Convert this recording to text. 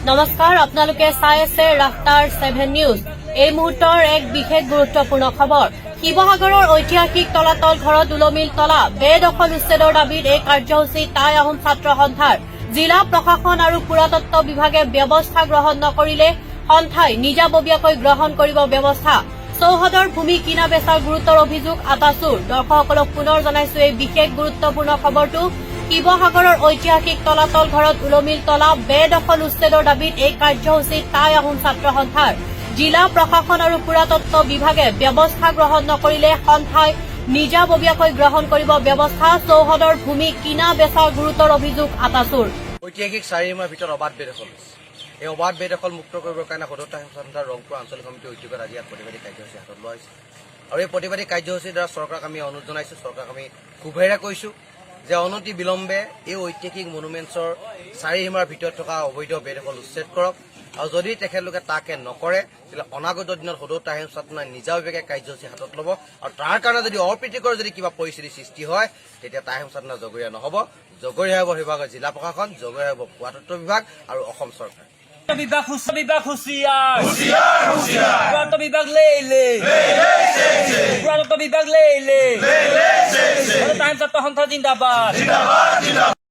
নমস্কাৰ, আপোনালোকে চাই আছে ৰাফতাৰ 7 নিউজ। এই মুহূৰ্তৰ এক বিশেষ গুৰুত্বপূৰ্ণ খবৰ। শিৱসাগৰৰ ঐতিহাসিক তলাতল ঘৰত ওলমিল তলা। বেদখল উচ্ছেদৰ দাবীত এই কাৰ্যসূচী টাই আহোম ছাত্ৰ সন্থাৰ। জিলা প্ৰশাসন আৰু পুৰাতত্ব বিভাগে ব্যৱস্থা গ্ৰহণ নকৰিলে সন্থাই নিজাববীয়াকৈ গ্ৰহণ কৰিব ব্যৱস্থা। চৌহদৰ ভূমি কিনা বেচাৰ গুৰুতৰ অভিযোগ আটাছুৰ। দৰ্শকসকলক পুনৰ জনাইছো এই বিশেষ গুৰুত্বপূৰ্ণ খবৰটো। শিৱসাগৰৰ ঐতিহাসিক তলাতল ঘৰত ওলমিল তলা। বেদখল উচ্ছেদৰ দাবীত এই কাৰ্যসূচী টাই আহোম ছাত্ৰ সন্থাৰ। জিলা প্ৰশাসন আৰু পুৰাতত্ব বিভাগে ব্যৱস্থা গ্ৰহণ নকৰিলে সন্থাই নিজাববীয়াকৈ গ্ৰহণ কৰিব ব্যৱস্থা। চৌহদৰ ভূমি কিনা বেচাৰ গুৰুতৰ অভিযোগ আটাছুৰ। ঐতিহাসিক চাৰিসীমাৰ ভিতৰত অবাধ বেদখল হৈছে। এই অবাধ বেদখল মুক্ত কৰিবৰ কাৰণে সদৌ টাই সন্থাৰ ৰংপুৰ আঞ্চলিক সমিতিৰ উদ্যোগত আজি ইয়াত প্ৰতিবাদী কাৰ্যসূচী হাতত লোৱা হৈছে। আৰু এই প্ৰতিবাদী কাৰ্যসূচীৰ দ্বাৰা চৰকাৰক আমি অনুৰোধ জনাইছোঁ, চৰকাৰক আমি ক্ষোভেৰে কৈছোঁ যে অনতি বিলম্বে এই ঐতিহাসিক মনুমেণ্টছৰ চাৰিসীমাৰ ভিতৰত থকা অবৈধ বেদখল উচ্ছেদ কৰক। আৰু যদি তেখেতলোকে তাকে নকৰে, তেতিয়াহ'লে অনাগত দিনত সদৌ টাই ছাত্ৰই নিজাববীয়াকৈ কাৰ্যসূচী হাতত ল'ব। আৰু তাৰ কাৰণে যদি অপ্ৰীতিকৰ যদি কিবা পৰিস্থিতিৰ সৃষ্টি হয়, তেতিয়া টাই ছাত্ৰ জগৰীয়া নহ'ব। জগৰীয়া হ'ব শিৱসাগৰ জিলা প্ৰশাসন, জগৰীয়া হ'ব পুৰাতত্ব বিভাগ আৰু অসম চৰকাৰ। বিভাগ বিভাগ হুঁচিয়াৰ, পুৰাতত্ব বিভাগ লে লে, পুৰাতত্ব বিভাগ লে লে। টাই ছাত্ৰ সন্থা জিন্দাবাদ।